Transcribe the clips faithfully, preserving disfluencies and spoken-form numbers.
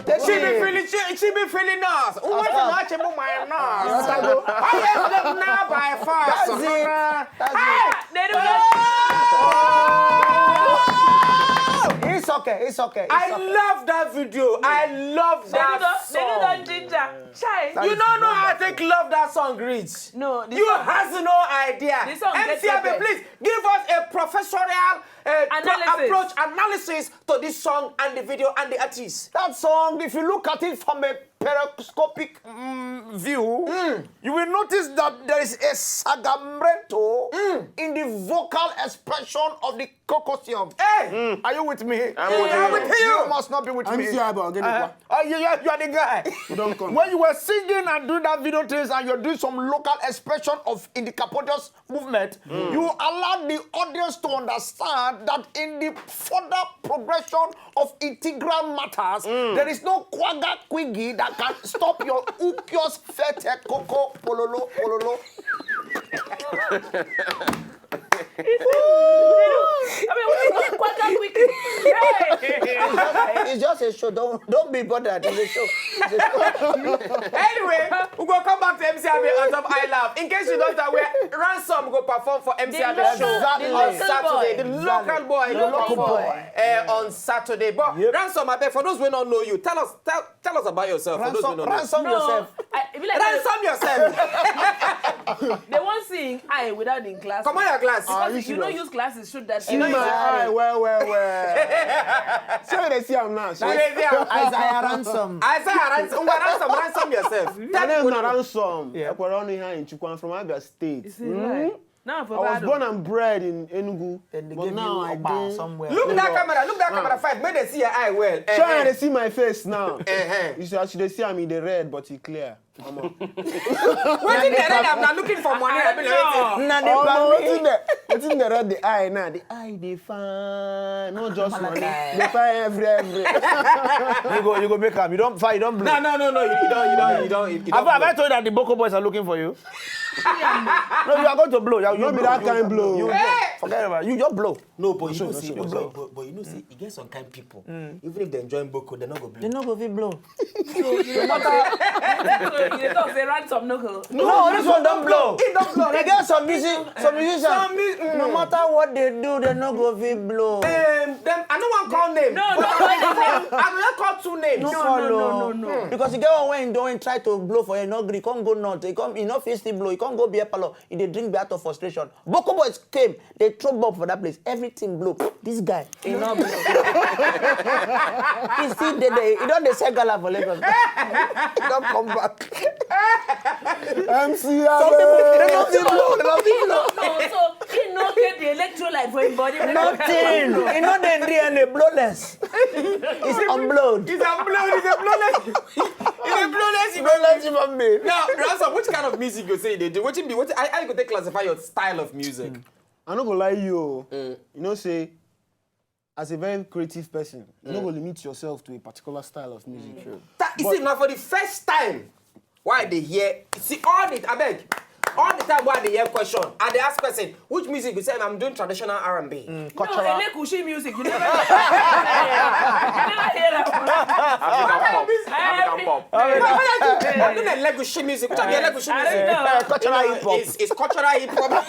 She be feeling, she, she be feeling us. Who wants to not check my nose? Highest level now by far. That's it. That's it. Hey! They do It's okay. It's okay. It's I okay. love that video. I love They do that not, they do song. not ginger. Chai. You don't know how I take love that song reach. No, this You song- has no idea. This song gets M C Abe, pepper. Please give us a professional uh, pro- Analysis. approach, analysis to this song and the video and the artist. That song, if you look at it from a periscopic mm, view, you will notice that there is a sagamreto in the vocal expression of the Cocosium. Hey, Are you with me? I'm with I'm you. with you. You must not be with I'm me. here, but I'll get it Uh-huh. back. Oh, you, you, you are the guy. You don't come. When you were singing and doing that video things and you're doing some local expression of in the Capodious movement, you allowed the audience to understand that in the further progression of integral matters, there is no quagga quiggy that can stop your ukios fete coco pololo pololo. I mean, what is quite quick? Hey! It's just a show. Don't don't be bothered. It's a show. It's a show. Anyway, we go come back to M C Abe on top I Love. In case you don't aware, Ransom go perform for M C Abe local- show Exactly. on the Saturday. local The local boy, The go local perform boy. uh, on Saturday. But Ransom, I beg for those who don't know you, tell us tell, tell us about yourself. For those who Ransom, don't know. ransom No, yourself. I, I feel like Ransom yourself. They won't sing I without the glasses. Come on, your glass. Ah, Because you if you don't should use glasses, shoot that. See my eye, well, well, well. See how they see am now. So Isaiah Isaiah Ransom. Isaiah Ransom. Ransom, Ransom yourself. My name na Ransom. Yeah. Ekwere ọnụ ihe anyị Chukwu. I'm from Abia State. It's a lie. Now for I was Bado. born and bred in Enugu. Then they But give now you I Opa dey somewhere. Look that camera. Look that camera five. Make they see your eye well. Eh, Try eh. and see my face now. Eh, eh. You see, as you dey see am, e dey red, but e clear. Omo. Wetin dey red? I'm not looking for money. I be like, Na the Omo, family. wetin dey wetin dey red the eye now? The eye dey fine, not just money. Dey fine every every. You go, you go make am. You don't fight. You don't blow. No, no, no, no. You, you don't, you don't, you don't. You Have, don't have I blow. told you that the Boko boys are looking for you? No, you are going to blow. You, you No be blow. that You kind blow. You blow. Forget about it. You just blow. No, but you know, Sure, see, sure, but, sure. but, but you know, see, e get some kind people. Even if they join Boko, they no go They blow. no go fit blow. So you dey talk say, so you dey talk say Ransom no go. No, this one don't blow. He don't blow. They get some music, some musicians. Some mu- No matter what they do, they no go fit blow. Um, them, I don't want call name. No, But no, I don't call, I don't call two names. No, no, follow. no, no, no, no. Because you get one when you don't try to blow for you, no gree, come go north. You come, you no fit still blow. You come go beer parlor. You dey drink beer out of frustration. Boko boys came, they throw bomb for that place. Everything blow. This guy, he no blow. He still dey there. He don dey sell gala for Lagos. He don come back. M C Some people, they no fit blow. They no fit blow. No, so he no get the electrolyte for him body. Nothing. He no dey D N A, blowless. It's unblowed. It's a blow. It's a blowless. It's a blowless. Blowless human being. Now, Ransom, which kind of music you say they do? What you be? What I, I go take classify your style of music. I no go lie you. O. You know say, as a very creative person, you no go limit yourself to a particular style of music. That, you see, now for the first time, why they hear? See all the, I beg, all the time why they hear question, I they ask person which music. You say I'm doing traditional R and B. No, Elekushi music. You never, you never hear that one. African pop. African pop. I'm doing Elegushi music. Which are the Elegushi I music? don't know. Uh, cultural hip hop. It's, it's cultural hip hop.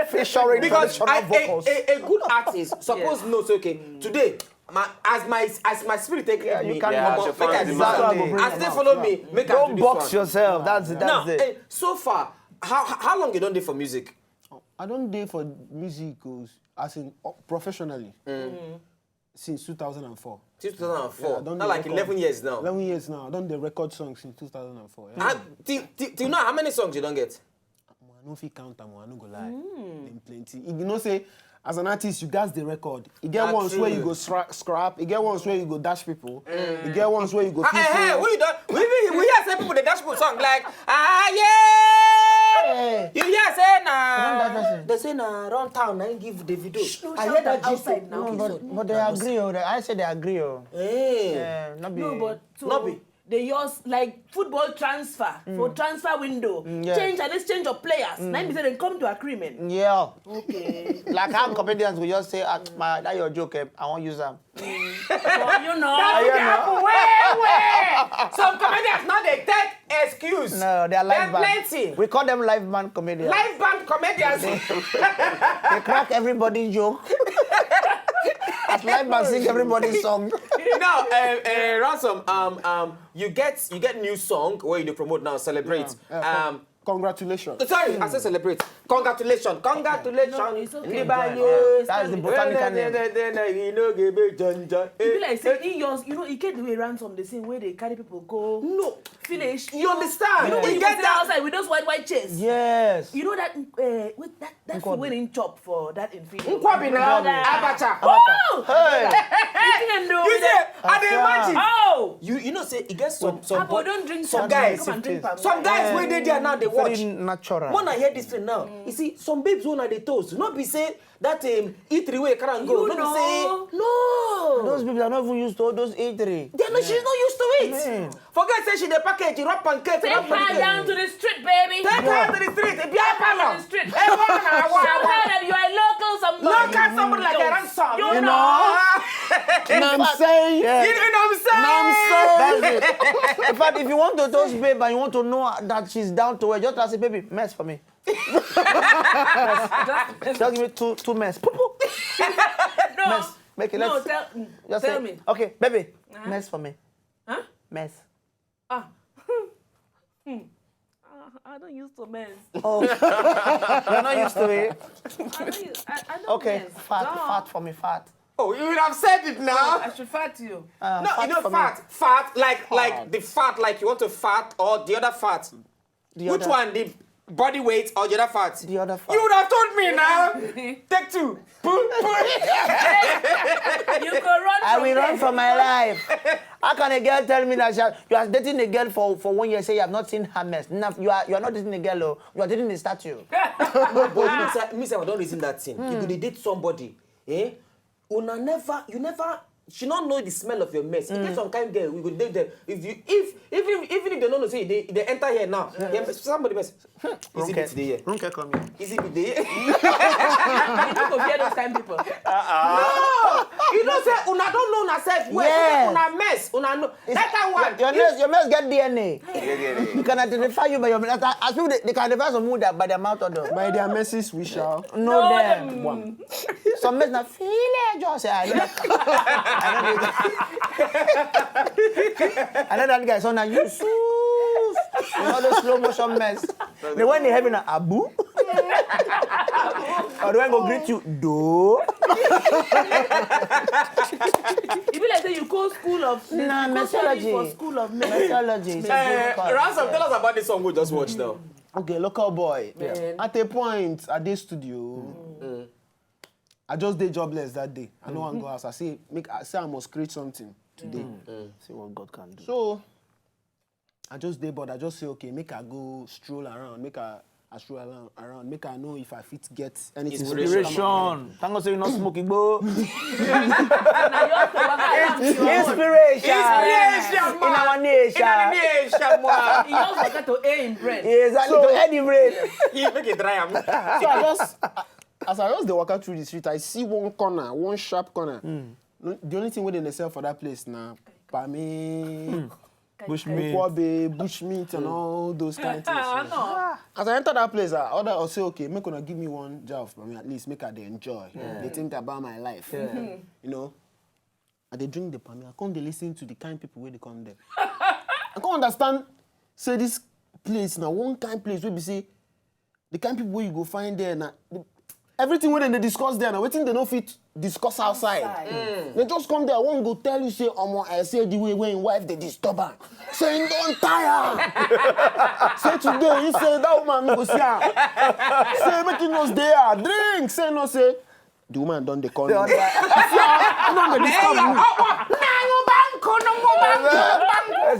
Featuring Because traditional I, vocals. a, a, a good artist suppose know say, okay, today, my, as my as my spirit take lead you me, can omo, just make I follow do the this one. music. As they follow me, make I Don't do this box one. Yourself. That's it. That's Now, it. Eh, so far, how how long you don dey for music? I don dey for music, o, as in, uh, professionally since two thousand and four. Since two thousand and four. Yeah, I don Not dey like record. Eleven years now. Eleven years now. I don dey record songs since two thousand and four. Yeah. Ah, till, till, till now, how many songs you don get? Omo, I no fit count am. O, I no go lie. Dem plenty. You know say, as an artist, you gats dey record. You get Na ones where true. You go scra- scrap. You get ones where you go dash people. You get ones where you go Ah, feel eh, eh, say, we don we we we hear say people dey dash people song like, ah, yeah. You hear say na Don't dash person. They say na run town na him give Davido. No, I shout hear that that gist. Outside now. No, but, but they agree. Oh, they, I say they agree. Oh. Eh. Yeah, not be. No, but so, No be. They use like football transfer for transfer window. Mm, yeah. Change and exchange of players. Now be say they come to agreement. Yeah. Okay. Like how comedians will just say, ah, my, that your joke, eh, I won't use them. So, you know. Yeah, yeah. Well, well. Some comedians now they take excuse. No, they are live There band. Plenty. We call them live band comedians. Live band comedians. They crack everybody's joke. As live band sing everybody's song. No, uh, uh, Ransom. Um, um, you get you get new song where you dey promote now, celebrate. Yeah, uh, Um, Congratulations. sorry, I said celebrate. Congratulations, congratulations. No, it's okay. Anybody? Yeah, that's the botanical name. Then you know give me John John. E be like say he yours, you know, he get the way Ransom the same way they carry people go. No, Finish. You understand? You know, when You you get go that? Outside with those white white chairs. Yes. You know that uh, with that that food when in chop for that in Fiji. Nkwabi now, Brother. Abacha. Oh! Hey. Wetin dem do You with say, that? I dey imagine. Oh! You you know say e get some some Abo, don't drink some champagne. Guys. Come and drink palm Some wine. Guys wey dey there now dey watch. Very natural. When I hear this thing now, you see some babes wey una dey toast, no be say that um, E three wey carry am go, You no be say know. No. Those people are not even used to all those E three. Then she's not used to it. Man. Forget say she dey package, she wrap pancake, Take wrap her pancake. Down to the street, baby. Take her to the street, a beer Down to parlor. the street. Hey, one hour, Show one her hour. that you are a local somebody. Local somebody like a Ransom. You You know. know. Know what I'm saying? You know what I'm saying? That's it. In fact, if you want to toast babe and you want to know that she's down to it, just ask her, baby, mess for me. Just give me two two mess. Poo poo. No. Mess. Make it No, less. tell, mm, Just tell say, me. Okay, baby, Huh? Mess for me. Huh? Mess. Ah. Hmm. Ah, I don't used to mess. Oh, you're not used to it. I don't, use- I, I don't Okay, mess. fat, Duh. Fat for me, fat. Oh, you would have said it now. I should fat you. Uh, No, fat you know for me. Fat, fat, like Fat. Like the fat, like you want to fat, or the other fat. The Which other- One, the body weight or the other fat? The other fat. You would have told me now. Take two. Pull, pull. You go run. I from will there. Run for my life. How can a girl tell me that she has, you are dating a girl for, for one year, say you have not seen her mess? Now, you are you are not dating a girl, oh, you are dating a statue. But you know, sir, me sef, I don't reason that thing. You go dey date somebody, eh? Una never, you never. She not know the smell of your mess. You get some kind girl, we go date them. If you, if even even if they don't know, say they, they enter here now. Yeah, somebody mess. Is it Ronke. Today here? Ronke come here. Is it today? You no go fear those kind people. No, you know say una don't know una self well. Yes. Una mess, una know. That kind one. Your If- mess, your mess get D N A. You can identify you by your mess. As people, they, they can identify some people that by their mouth or the By their messes we shall. know No, them. them- One. Some mess na feel it, just say I know. I know. I know that guy. So now you sus. You know the slow motion mess. The one they having a abu. Or the one go greet you do. E be like say you go school of Nah, you go study messology. For school of men. Messology. Uh, Ransom, tell us about this song we just watched now. Okay, local boy. Yeah. At a point, at this studio, I just did jobless that day. I no wan go house. I say, make I say I must create something today. See what God can do. So I just did, but I just say, okay, make I go stroll around, make I, I stroll around, around, make I know if I fit get anything. Inspiration. Inspiration. Thank God say you not smoke igbo. Na your to waka around your own. Inspiration. Inspiration, In our nation. Inspiration, man. You just waka to air in bread. Exactly. To any brain. He make it dry am. So I just, as I just dey waka through the street, I see one corner, one sharp corner. No, the only thing wey dem dey sell for that place na pami, Bush meat. nkwobi, bush meat, and all those kind things. Ah, no. As I enter that place, I order, I say, okay, make una give me one jar of pami at least, make I dey enjoy, dey think about my life. You know, I dey drink the pami. I come dey listen to the kind people wey dey come there. I come understand say this place na one kind place wey be say the kind people wey you go find there na the, everything wey dem dey discuss there na wetin dem no fit discuss outside. Dem just come there, one go tell you say, omo, I say the way wey im wife dey disturb am. Say im don tire am. Say today, he say that woman no go see am. Say make he no dey there, drink. Say no, say the woman don dey call me. The other She don dey disturb me.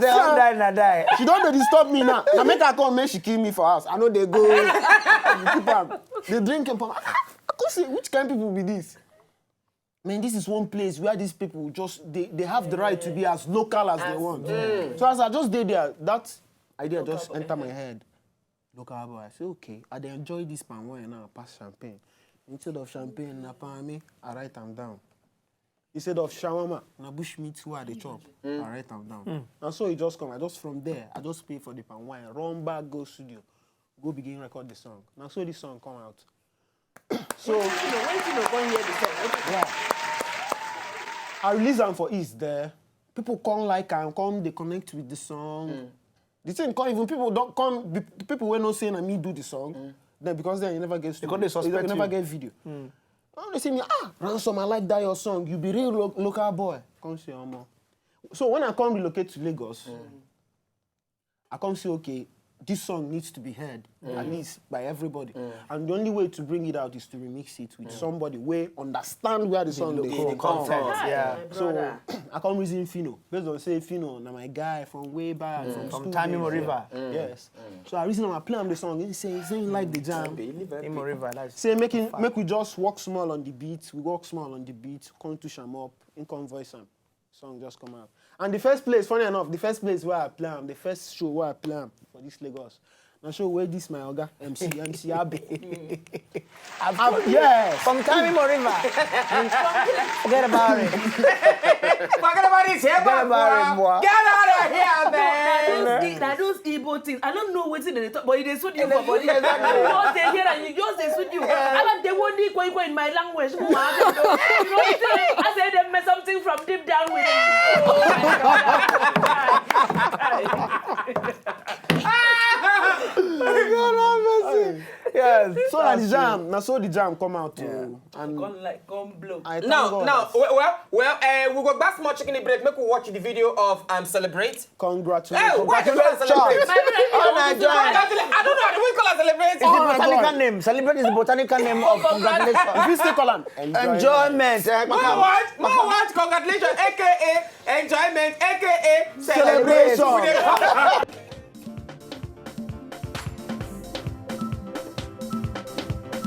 Say, "Don't die, na die." She don dey disturb me now. Na make her come, make she kill me for house. I no dey go. Keep am. Dey drink and pam. I come say, which kind people be this? man, this is one place where these people just, they, they have the right to be as local as they want. So as I just did there, that idea just enter my head. Local boy, I say, okay, I dey enjoy this palm wine now, pass champagne. Instead of champagne, na palm me, I write am down. Instead of shawarma, na bush meat wey I dey chop, I write am down. And so e just come, I just from there, I just pay for the palm wine, run back go studio, go begin record the song. Na so the song come out. So When you know, when you know, come hear the song. Yeah. I release am for East there. People come like am, come dey connect with the song. The thing come even people don come, the people wey know say na me do the song. Then because then you never get studio, come dey suspect you never you. Get video. Now they say me, ah, Ransom, I like that your song. You be real lo- local boy. Come say, omo. So when I come relocate to Lagos, I come say, okay, this song needs to be heard at least by everybody. And the only way to bring it out is to remix it with somebody wey understand where the song dey Local come from. Content, yeah. My So brother. I come reason Fino based on say Fino na my guy from way back from school From Time days. Imo River. Yes. So I reason am, I play am the song. He say, he say he like the jam. Imo River, that's Say make him, make we just work small on the beat. We work small on the beat. Come touch am up. Him come voice am. Song just come out. And the first place, funny enough, the first place where I play am, the first show where I play am for this Lagos. Na show where this my oga M C M C Abe. I've told you. Yes. From Time Imo River. Forget about it. Forget about this here, Forget about it, boy. Get out of here, man. Na those, na those Igbo things. I don't know wetin dem dey talk, but e dey sweet you for body. Exactly. You just dey hear and you just dey sweet you. I like the one equal equal in my language. You know, I say dem make something from deep down with me. Oh my God. Yes. So na the jam, na so the jam come out too. And Come like come blow. I thank Now, God. now, well, well, well, uh, we go back small chicken break. Make we watch the video of um celebrate. Congratulations. Hey, what you gonna celebrate? My brother, Oh, my God. Congratulations. I don't know. We call her celebrate. It's the botanical name. Celebrate is the botanical name of congratulations. If you still call am Enjoyment. Eh, More what? More what? Congratulations, A K A enjoyment, A K A Celebration. We dey